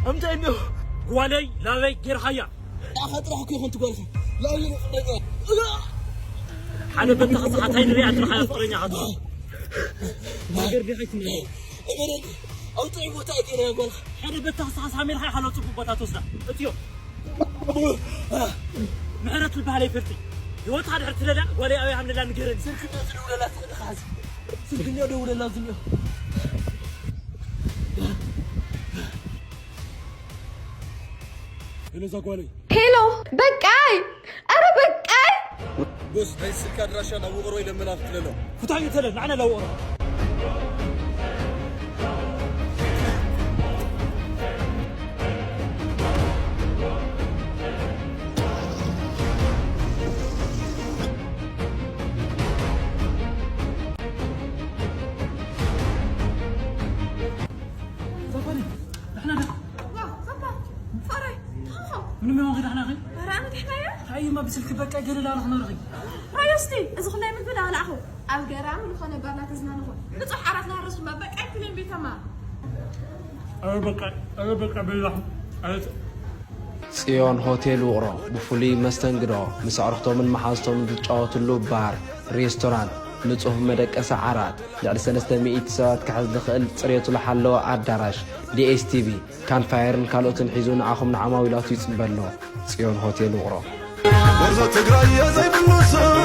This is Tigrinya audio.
እንታይ እንዲዮ? ጓለይ ላበይ ጌርኻያ? ኣኻ ጥራሕ እኮ ይኹን ትጓልካ። ላበይ ፍቅረኛ። ሓደ በተኻ ሰዓት ኣይንሪኣ ጥራሕ ፍቅረኛ ኻትኾን። ነገር ዲኻ ይትመ-? እበደል። ኣውጥዒ ቦታ እየ ጌርያ ጓልካ። ሓደ በተኻ ሰዓት ሃሜልካ ኢኻ ሎ ጽቡቅ ቦታ ትወስዳ። እትዮ። ምሕረት ልበሃል ኣይፈልጥን። ህይወትካ ድሕር ትደልያ ጓለይ ኣበይ ሃምለላ ንገረኒ። ስልኪ እንዲዮ ትደውለላ ትኽእል ኢኻ ሕዚ። ስልኪ እንዲዮ ደውለላ ዝንዮ። ሄሎ እዛ ጓለይ። ሄሎ፣ በቃይ! ኣረ በቃይ! ቦስ ናይ ስልኪ ኣድራሻ ናብ ውቕሮ ኢለ መላኽ ትለሎ። ፍታዩ ተለ ንዓና ላውቕሮ። እዛ ጓለይ፣ ንሕና ደ ዋ፣ ዛባ፣ ፋራይ፣ ታኻ። ምንም ይሆን ዳሕና ኸ? ኧረ ኣነ ዳሕና እየ። ታይማ ብስልኪ በቃ ገለ ላለ ክነርኺ። ራዮ እስቲ፣ እዚ ኩላይ ምግቢ ላለ ኣኹ። ኣብ ገራሚ ዝኾነ ባርና ተዝናንኹ። ንጹሕ ዓራት ናሃረስኩማ በቃ ኣይትነን ቤተማ። ኧረ በቃ፣ ኧረ በቃ በላኹ። ኧረ ጽዮን ሆቴል ውቕሮ ብፍሉይ መስተንግዶ ምስ ኣዕሩኽቶምን መሓዝቶምን ዝጫወትሉ ባር፣ ሬስቶራንት፣ ንጹህ መደቀሲ ዓራት፣ ልዕሊ ሰለስተ ሚእቲ ሰባት ክሕዝ ዝኽእል ጽሬቱ ዝሓለወ ኣዳራሽ፣ ዲ ኤስ ቲ ቪ፣ ካምፕፋየርን ካልኦትን ሒዙ ንዓኹም ንዓማዊላቱ ይጽበ ኣሎ። ጽዮን ሆቴል ውቕሮ። ወርዞ ትግራይ ዘይብሉ ሰብ